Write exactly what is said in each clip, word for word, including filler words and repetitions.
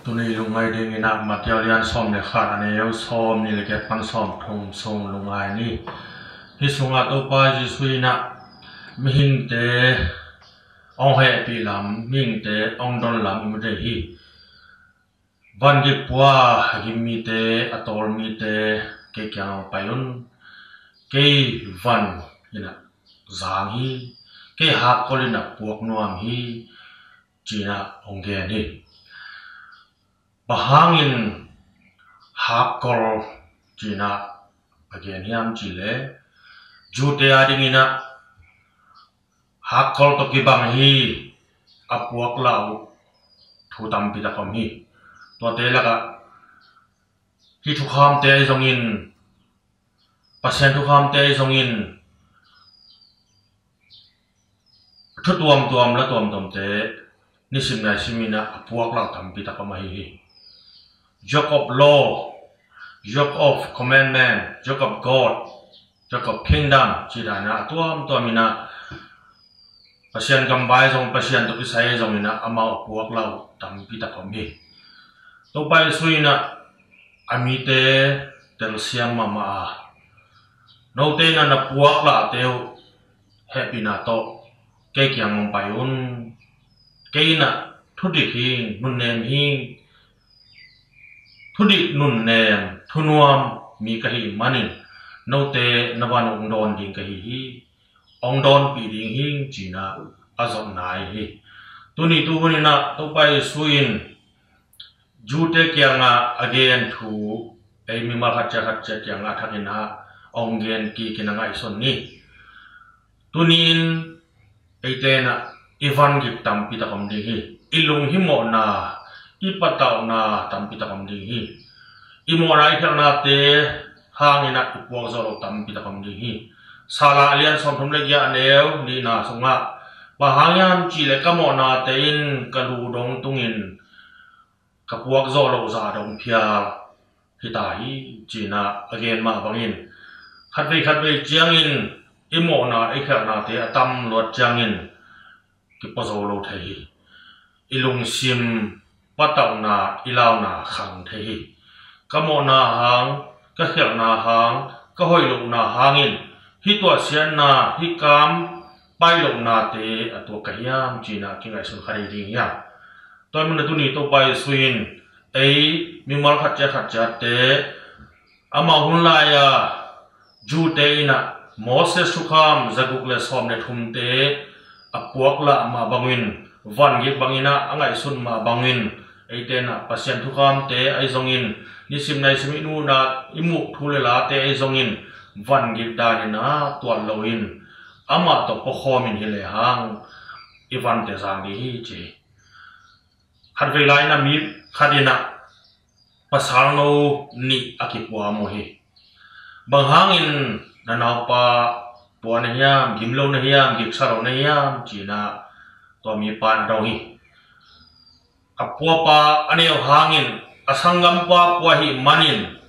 Tuni lungngai dingin ah Matthai lian sawm le khat, a neu sawm nih le giat pan sawm thum sung lungngai ni. Hih sungah Topa Jesuh in ah mihingte hong hehpih lam, mihingte hong don lam i mu thei hi. Van gik pua a gim mite, a tawl mite, kei kiang hong pai un. Kei van in ah zang hi. Kei hakkol in ah puak nuam hi, ci-in ah hong gen hi. Bang hangin hakkol ci-in ah a gen hiam cih leh, Jew-te a dingin ah hakkol tawh kibang hi, a puak lah uh thu tampi tak om hi. Tuate lakah hih thukhamte ahi zongin, Pasian thukhamte ahi zongin, thu tuamtuam, la tuamtuamte nisim naisim in ah a puak lah uh tampi tak om ahi hi. Yoke of law, yoke of commandment, yoke of God, yoke of kingdom, ci dan a tuamtuam in ah Pasian gambai zong, Pasian tawh kisai zongin ah amau a puak lah uh tampi tak om hi. Topa Jesuh in ah a mite telsiam mahmah a, note in ah na puak lahte uh hehpihna tawh kei kiang hong pai un. Kei in ah thudik hing, nunnem hing, thudik, nunnem, thunuam mi ka hih manin note na van uh hong dawn ding ka hi hi. Hong dawnpih ding hing, ci-in ah a zotna ahi hi. Tuni tuhun in ah Topa Jesuh in Jew-te kiangah a gen thu, ei mimal khat ciat khat ciat kiangah a thak in ah hong gen kik in ah ngaihsun ni. Tuni in eite in ah i van gik tampi tak om ding hi. I lunghimawhna, i patauhna tampi tak om ding hi. I mawhna, i khialhnate hangin ah i puak zawh loh tampi tak om ding hi. Salah a lian sawm thum le giat, a neu nihna sungah, bang hang hiam cih leh ka mawhnate in ka lu dong tungin ka puak zawh loh zah dong phial hi ta hi, ci-in ah a gen mah bangin, khatvei khatvei ciangin i mawhna, i khialhnate a tam luat ciangin kipua zo lo thei hi. I lungsim patauhna, i launa khang thei hi. Ka mawhna hang, ka khialhna hang, ka hoih lohna hangin hih tuahsiatna, hih kam pai lohnate a tuak ka hiam, ci-in ah kingaihsun kha ding hiam? Tua ahih manin tuni Topa Jesuh in ei mimal khat ciat khat ciatte, amau hun lai-a Jew-te in ah Moses thukham zaguk le sawm le thumte a puak lah mah bangin, van gik bangin ah a ngaihsun mah bangin, eite in ah Pasian thukhamte ahi zongin, nisim naisim i muhna, i muh thu le late ahi zongin, van gik danin ah tuat loin, amah tawh puakhawmin hi lehang i vante zang ding hi, ci hi. Khatvei lai-in ah mi khat in ah pasalno nih a kipua mu hi. Bang hangin na naupa pua na hiam, gim lo na hiam, giksa lo na hiam, ci-in ah tua mipa in a dong hi. A puapa a neu hangin a sanggampa pua ahih manin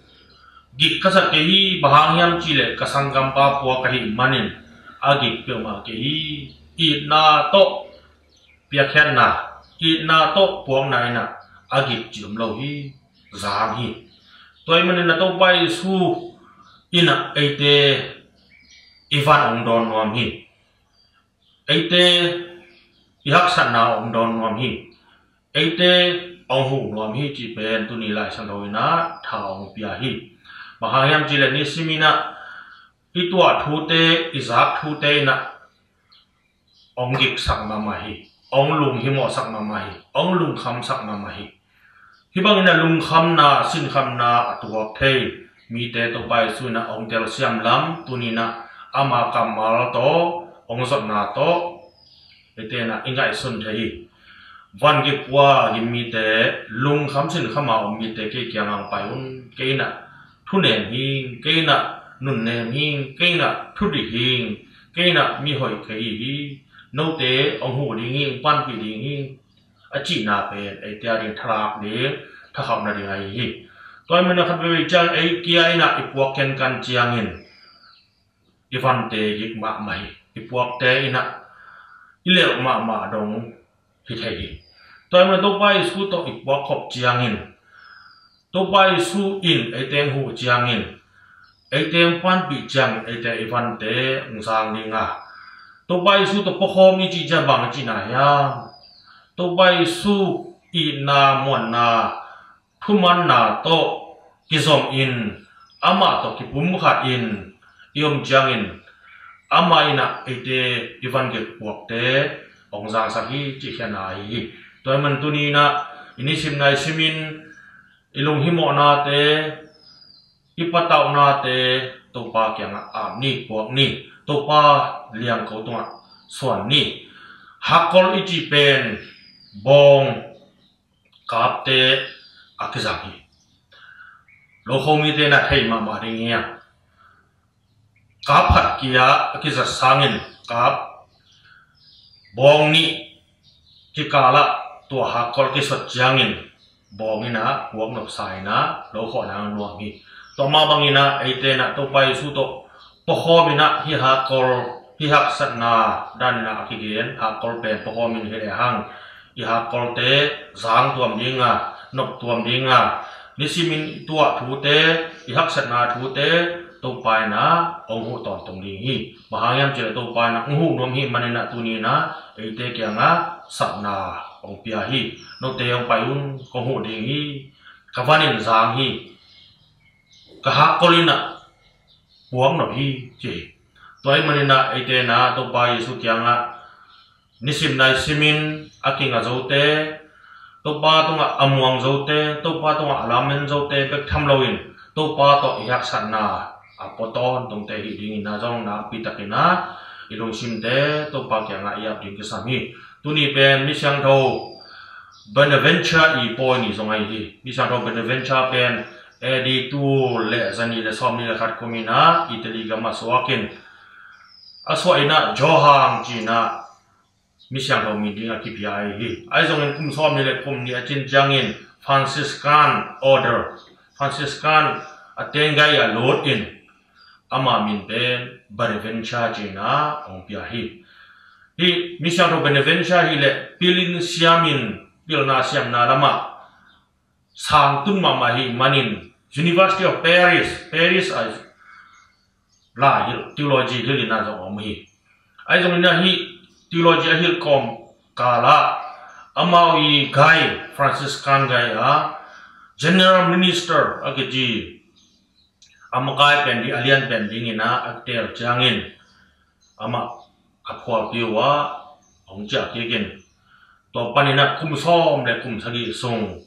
gik ka sa kei hi. Bang hang hiam cih leh ka sanggampa pua ka hih manin a gik peuhmah kei hi. Itna tawh piakkhiatna, itna tawh puakna in ah a gik ci om lo hi, zang hi. Tua ahih manin ah Topa Jesuh in ah eite i van hong dawn nuam hi. Eite i haksatna hong dawn nuam hi. Eite hong huh nuam hi, cih pen tuni Lai Siangtho in ah tha hong pia hi. Bang hang hiam cih leh nisim in ah i tuah thute, i zak thute in ah hong giksak mahmah hi, hong lunghimawhsak mahmah hi, hong lungkhamsak mahmah hi. Hih bangin ah lungkhamna, sinkhamna a tuak thei mite Topa Jesuh in ah hong telsiam lam, tuni in ah ama kammal tawh, hong zotna tawh eite in ah i ngaihsun thei hi. Van gik pua a gim mite, lungkham sinkham a om mite kei kiangah hong pai un. Kei in ah thunem hing, kei in ah nunnem hing, kei in ah thudik hing, kei in ah mihoih ka hi hi. Note hong huh ding hing, panpih ding hing, a cihna pen eite a ding thalak ding, thakhauhna ding ahi hi. Tua ahih manin ah khatvei ciang ei kia in ah i puak kenkan ciangin i vante gik mahmah hi. I puakte in ah i lelh mahmah dong hi thei hi. Tua ahih manin Topa Jesu tawh i puak khop ciangin, Topa Jesu in eite hong huh ciangin, eite hong panpih ciangin eite i vante hong zang ding a, Topa Jesu tawh puakhawm i cih ciang bang i cihna hiam? Topa Jesu itna, muanna, thumanna tawh kizom in, amah tawh kipumkhat in i om ciangin, amah in ah eite i van gek puakte hong zangsak hi cih khiatna ahi hi. Tua ahih manin tuni in ah i nisim naisim in i lunghimawhnate, i patauhnate Topa kiangah ap ni, puak ni. Topa liangko tungah suan ni. Hakkol i cih pen bawng kapte a kizang hi. Lokho mite na thei mahmah ding hi a, kap khat kia a kizat sangin kap bawng nih kikalah tua hakkol kisot ciangin bawng in ah puak nopsa in ah lokhawhna nuam hi. Tua mah bangin ah eite in ah Topa Jesu tawh puakhawm in ah hih hakkol, hih haksatna dan in ah a kigen hakkol pen puakhawm in hi lehang i hakkolte zang tuam ding a, nop tuam ding a, nisimin i tuah thute, i haksatna thute Topa in ah hong huh tawntung ding hi. Bang hang hiam cih leh Topa in ah hong huh nuam hi manin ah tuni in ah eite kiangah sapna hong pia hi. Note hong pai un, kong huh ding hi. Ka van in zang hi. Ka hakkol in ah puak nop hi ci hi. Tua ahih manin ah eite in ah Topa Jesu kiangah nisim naisim in a kinga zote, Topa tungah a muang zote, Topa tungah a lamen zote bek tham loin Topa tawh i haksatna a pua tawntungte hih dingin ah zong nakpi takin ah i lungsimte Topa kiangah i ap ding kisam hi. Tuni pen mi siangtho Bonaventure i pawi ni zong ahi hi. Mi siangtho Bonaventure pen A D tul le zanih le sawmnih le khat kum in ah Italy gam ah suakin, a suah in ah Johan ci in ah mi siangtho min ding a kipia ahi hi. Ahi zongin kum sawmnih le kum nih a cin ciangin Franciscan order, Franciscan a tenggai a lut in ama min pen Bonaventure ci in ah hong pia hi. Hih mi siangtho Bonaventure hi leh pilin siamin, pilna siamna lamah sang tun mahmah hi manin University of Paris, Paris a lai hilh, theology hilh in ah zong om hi. Ahi zongin ah hih theology a hilh kawm kal ah amau i gai, Franciscan gai a General Minister a kici a makai pen ding, a lian pen dingin ah a teel ciangin amah a khualpi uh ah hong ciah kik in, tua panin ah kum sawm le kum sagih sung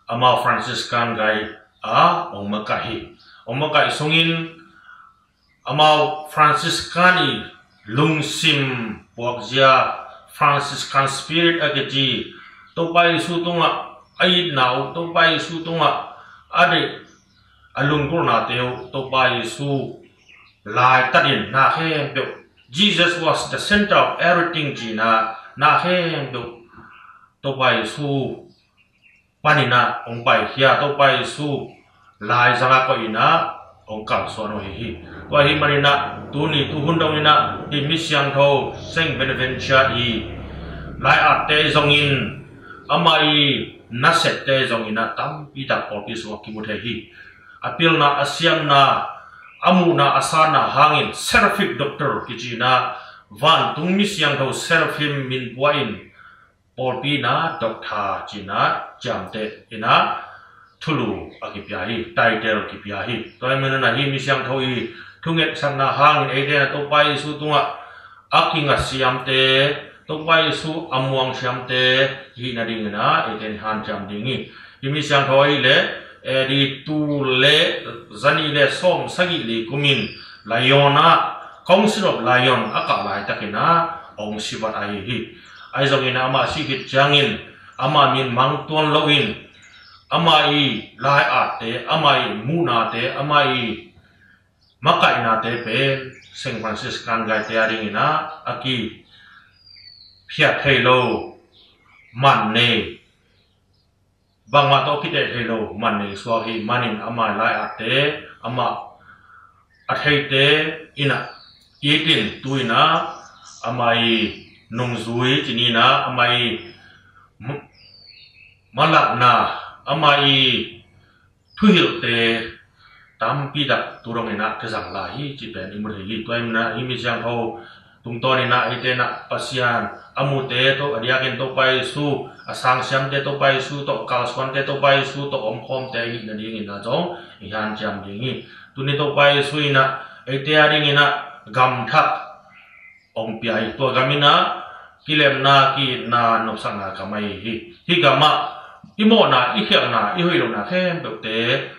amau Franciscan gai ah hong makaih hi. Hong makaih sungin amau Franciscan i lungsim puakzia, Franciscan spirit a kici, Topa Jesu tungah a itna uh, Topa Jesu tungah a deih, a lunggulhnate uh, Topa Jesu laitatin na khempeuh, Jesus was the center of everything ci in ah na khempeuh Topa Jesu panin ah hong paikhia, Topa Jesu laizang ah koih in ah hong kalsuan uh ahi hi. Tua ahih manin ah tuni tuhun dongin ah hih mi siangtho Saint Bonaventure i lai-atte zongin, amah i nasepte zongin ah tampi tak pawlpi sungah kimu thei hi. A pilna, a siamna, a muhna, a sanna hangin Seraphic Doctor kici in ah vantung mi siangtho Seraphim min pua in pawlpi in ah Doctor ci in ah ciamteh in ah thulu a kipia hi, title kipia hi. Tua ahih manin ah hih mi siangtho i thungetsakna hangin eite in ah Topa Jesu tungah a kinga siamte, Topa Jesu a muang siamte hih nadingin ah eite in hanciam ding hi. Hih mi siangtho ahih leh A D tul le zanih le sawm sagih li kumin Lyon ah, Council of Lyon a kah laitakin ah hong sivat ahi hi. Ahi zongin amah sih khit ciangin amah min mang tuan loin amah i lai-atte, amah i muhnate, amah i makaihnate pen Saint Franciscan gaite a dingin ah a kiphiat thei lo, man nei, bangmah tawh kiteh thei lo man nei suak hi manin amah lai-atte, amah a theite in ah it in tu in ah amah i nungzui ci ni in ah amah i ma-, malakna, ama i thuhilhte tampi tak tu dongin ah kizang lai hi cih pen i mu thei hi. Tua hi manin ah hih mi siangtho tungtawnin ah eite in ah Pasian a mute tawh, a diakin Topa Jesu, a sangsiamte Topa Jesu tawh, kalsuante Topa Jesu tawh omkhawmte i hih nadingin ah zong i hanciam ding hi. Tuni Topa Jesu in ah eite a dingin ah gam thak hong pia hi. Tua gam in ah kilemna, ki-itna, nopsakna gam ahi hi. Hih gam ah i mawhna, i khialhna, i hoih lohna khempeuhte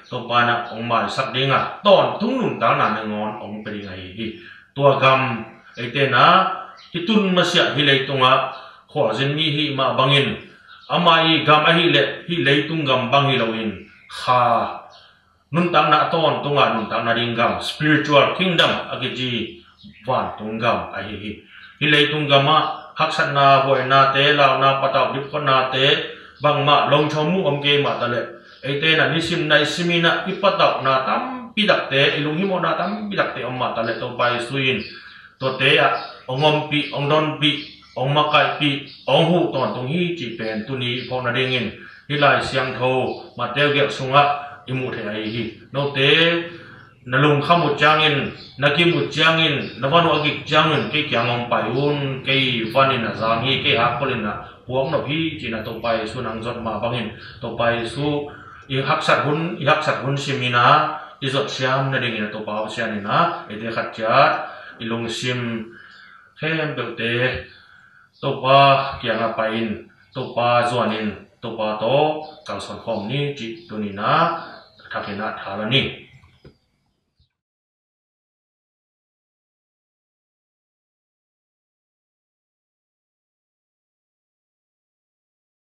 Topa in ah hong maisak ding a, tawntung nuntakna nangawn hong pia ding ahi hi. Tua gam eite in ah i tun masiah hih leitungah khualzin mi hih mah bangin, ama i gam ahih leh hih leitung gam bang hi loin, kha nuntakna a tawntunga nuntakna ding gam, spiritual kingdom a kici vantung gam ahi hi. Hih leitung gamah haksatna, buainate, launa, patauh, dipkhopnate, bangmah lungchom mu om kei mah taleh, eite in ah nisim naisim in ah i patauhna tampi takte, i lunghimawhna tampi takte om mah taleh, Topa Jesu in tuate ah hong ompih, hong donpih, hong makaihpih, hong huh tawntung hi cih pen tuni i phawk nadingin hih Lai Siangtho Matthai gelh sungah i muh thei ahi hi. Note na lungkham uh ciangin, na kim uh ciangin, na van uh a gik ciangin kei kiang hong pai un, kei van in ah zang hi, kei hakkol in ah puak nop hi, ci-in ah Topa Jesu in hong zot mah bangin, Topa Jesu i haksat hun, i haksat hun sim in ah i zot siam nadingin ah Topa Pasian in ah eite khat ciat i lungsim khempeuhte Topa kiangah pai-in, Topa zuanin, Topa tawh kalsuan khawm ni cih tuni in ah thakin ah tha la ni.